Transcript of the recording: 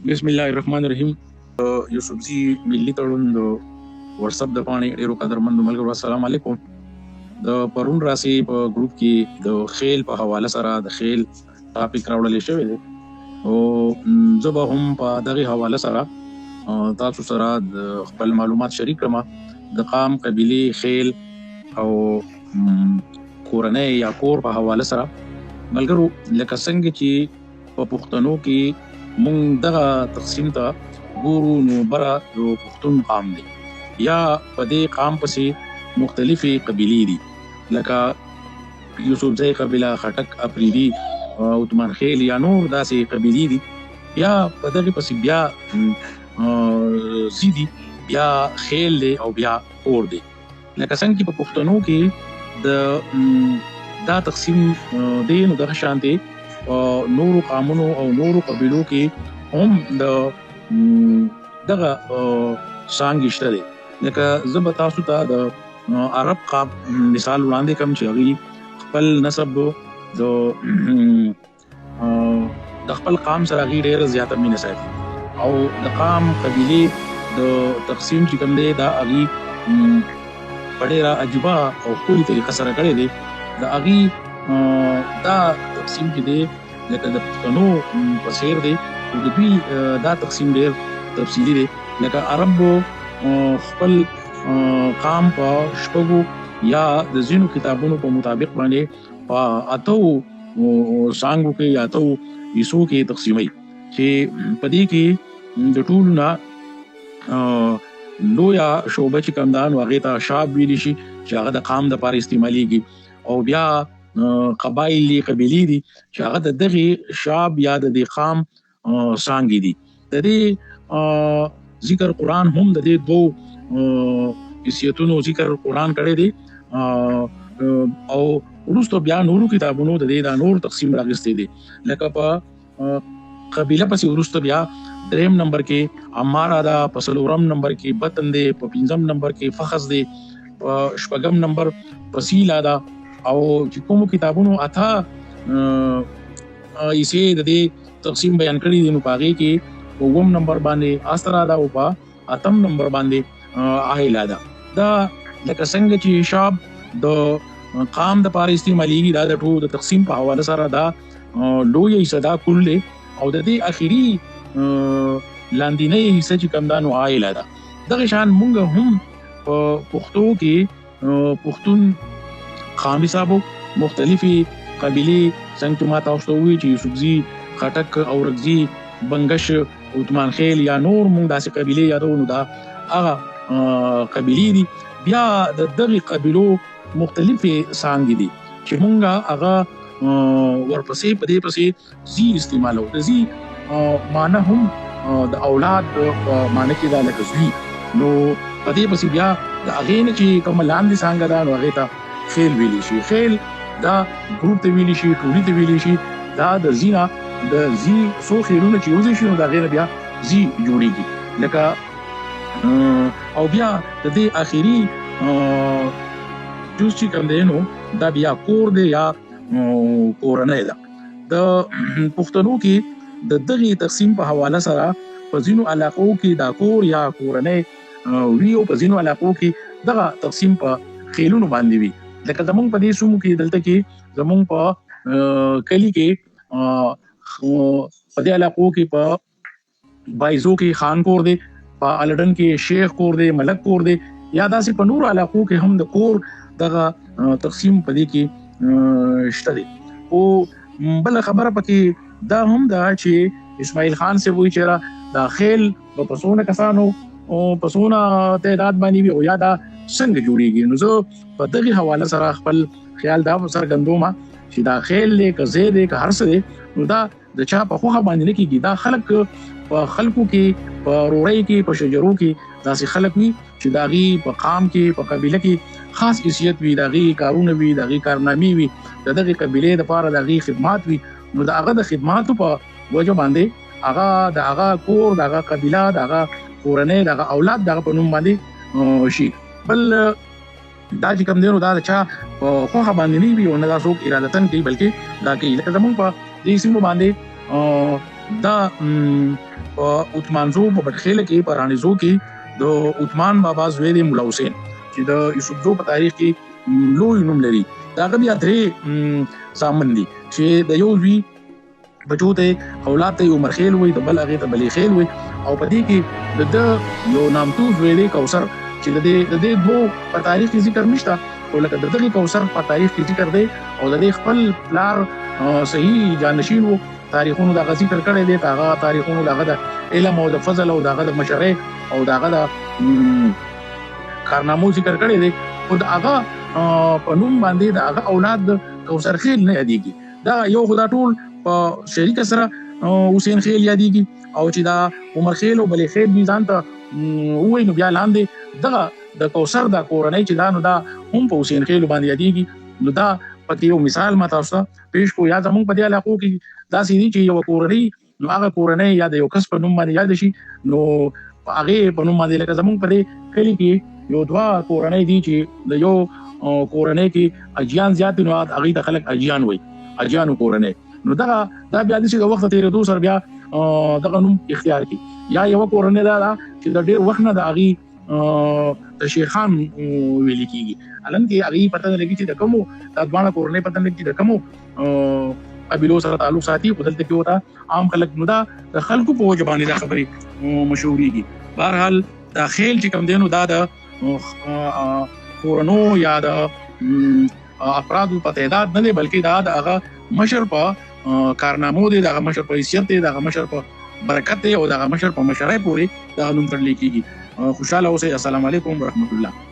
بسم الله الرحمن الرحیم. یوسفزي ملي تړون د واتساپ د پاڼې ډیرو قدرمندو ملګرو، السلام علیکم. د پرون راسي په ګروپ کې د خیل په حواله سره د خیل ټاپک راوړل شوی دی، او زه به هم په دغه حواله سره تاسو سره د خپل معلومات شریک کړم. د قام، قبیلې، خیل او کورنۍ یا کور په حواله سره ملګرو، لکه څنګه چې په پښتنو کې مونږ دغه تقسیم ته ګورو، نو بره د پښتون قام دی، یا په دې قام پسې مختلفې قبیلې دي، لکه یوسفزی قبیله، خټک، اپریدي، عثمان خیل یا نور داسې قبیلې دي. بیا په دغه پسې بیا زی دي، بیا خیل دی او بیا کور دی. لکه څنګه چې په پښتنو کې د دا تقسیم دی، نو دغه شان دی نورو قامونو او نورو قبیلو کې هم د دغه څانګې شته دی. لکه زه به تاسو ته د عرب قام مثال وړاندې کوم چې هغوی خپل نسب د خپل قام سره هغوی ډېره زیاته مینه ساتي، او د قام قبیلې د تقسیم چې کوم دی، دا هغوی په ډېره عجیبه او ښکلې طریقه سره کړی دی. د هغوی دا تقسیم چې دی، لکه د پښتنو په څیر دی، خو د دوی دا تقسیم ډېر تفصیلي دی. لکه عربو خپل قام په شپږو یا د ځینو کتابونو په مطابق باندې په اتو څانګو کې یا اتو حصو کې تقسیموي، چې په دې کې د ټولو نه لویه شعبه چې کوم ده، نو هغې ته شاب ویلی شي، چې هغه د قام دپاره استعمالیږي، او بیا قبایل دي، قبیلې دي، چې هغه د دغې شاب یا د دې قام څانګې دي. د دې ذکر قرآن هم، د دې دوو حیثیتونو ذکر قرآن کړی دی، او وروسته بیا نورو کتابونو د دې دا نور تقسیم راغستی دی. لکه په قبیله پسې وروسته بیا دریم نمبر کې عماره ده، په څلورم نمبر کې بطن دی، په پنځم نمبر کې فخذ دی، په شپږم نمبر فصیله ده. او چې کومو کتابونو اته حصې د دې تقسیم بیان کړي دي، نو په هغې کې په اووم نمبر باندې اسرا ده او په اتم نمبر باندې عائله ده. دا لکه څنګه چې شاب د قام د پاره استعمالیږي، دا د ټولو د تقسیم په حواله سره دا لویه حصه دا کل دی، او د دې اخري لاندینۍ حصه چې کوم ده، نو عائله ده. دغه شان مونږ هم په پښتو کې پښتون قام حسابو مختلفې قبیلې، څنګه چې ما تاسو ته وویل چې یوسفزي، خټک، اورکزي، بنګش، عثمان خیل یا نور مونږ داسې قبیلې یادو، نو دا هغه قبیلې دي. بیا د دغې قبیلو مختلفې څانګې دي چې مونږ هغه ورپسې په دې پسې زی استعمالو. د زی معنی هم د اولاد په معنی کې ده، لکه زوی. نو په دې پسې بیا د هغې نه چې کومه لاندې څانګه ده، نو هغې ته خیل ویلی شي. خیل دا ګروپ ته ویلی شي، ټولي ته ویلی شي. دا د زی نه د زی څو خیلونه چې یوځای شي، نو د هغې نه بیا زی جوړیږي. لکه او بیا د دې اخري جز چې کوم دی، نو دا بیا کور دی یا کورنۍ ده. د پښتنو کې د دغې تقسیم په حواله سره په ځینو علاقو کې دا کور یا کورنۍ وي، او په ځینو علاقو کې دغه تقسیم په خیلونو باندې وي. لکه زمونږ په دې سیمو کې، دلته کې زمونږ په کلي کې، په دې علاقو کې، په بایزو کې خان کور دی، په الډن کې شیخ کور دی، ملک کور دی، یا داسې په نورو علاقو کې هم د کور دغه تقسیم په دې کې شته دی. او بله خبره پکې دا هم ده چې اسماعیل خان صاحب وایي چې دا خیل په څونه کسانو او په څونه تعداد باندې وي، او یا دا څنګه جوړیږي. نو زه په دغه حواله سره خپل خیال دا څرګندوم چې دا خیل دی که زی دی که هر څه دی، نو دا د چا په خوښه باندې نه کېږي. دا خلک په خلکو کې، په رورۍ کې، په شجرو کې داسې خلک وي چې د هغې په قام کې، په قبیله کې خاص حیثیت وي، د هغې کارونه وي، د هغې کارنامې وي، د دغې قبیلې دپاره د هغې خدمات وي. نو د هغه د خدماتو په وجه باندې هغه د هغه کور، د هغه قبیله، د هغه کورنۍ، د هغه اولاد د هغه په نوم باندې شي. بل دا چې کوم دی، نو دا د چا په خوښه باندې نه وي او نه دا څوک ارادتاً کوي، بلکې دا کوي. لکه زمونږ په دې سیمو باندې دا په اتمانزو په بټخېله کې په راڼیزو کې د اتمان بابا زوی دی مولا حسین، چې د یوسفزو په تاریخ کې لوی نوم لري. د هغه بیا درې زامن دي چې د یو زوی بچو ته اولاد ته عمر خیل وي، د بل هغې ته بلې خیل وي، او په دې کې د ده یو نامتو زوی دی کوثر، چې د دې دوو په تاریخ کې ذکر نشته، خو لکه د دغې کوثر په تاریخ کې ذکر دی او د دې خپل پلار صحیح جانشین وو. تاریخونو دغه ذکر کړی دی، هغه تاریخونو دغه د علم او د فضل او دغه د مشرۍ او دغه د کارنامو ذکر کړی دی، خو د هغه په نوم باندې د هغه اولاد د کوثر خیل نه یادېږي. دا یو خو دا ټول په شریک سره حسین خیل یادېږي، او چې دا عمر خیل او بلې خیل دوی ځان ته ووایي نو بیا لاندې دغه د کوثر دا کورنۍ چې دا نو دا هم په حسین خیل باندې یادېږي. نو دا پکې یو مثال ما تاسو ته پیش کو. یا زمونږ په دې علاقو کې داسې دي چې یوه کورنۍ نو هغه کورنۍ یا د یو کس په نوم باندې یاد شي، نو هغې په نوم باندې، لکه زمونږ په دې کلي کې یو دوه کورنۍ دي چې د یو کورنۍ کې اجیان زیات دي، نو هغې ته خلک اجیان وایي، اجیانو کورنۍ. نو دغه دا بیا داسې د وخت تېرېدو سره بیا دغه نوم اختیار کړي. یا یوه کورنۍ دا ده چې د ډېر وخت نه د هغې د شیخان ویل کېږي، الان کې هغې پته نه لګي چې د کومو دا دواړه کورنۍ پته نه لګي چې د کومو قبیلو سره تعلق ساتي، خو دلته کې ورته عام خلک نو دا د خلکو په وجه باندې دا خبرې مشهورېږي. بهرحال دا خیل چې کوم دی نو دا د کورنو یا د افرادو په تعداد نه دی، بلکې دا د هغه مشر په کارنامو دی، د هغه مشر په حیثیت دی، د هغه مشر په برکت دی او د هغه مشر په مشرۍ پورې دغه نوم تړلی کېږي. خوشحاله اوسئ. السلام علیکم ورحمت الله.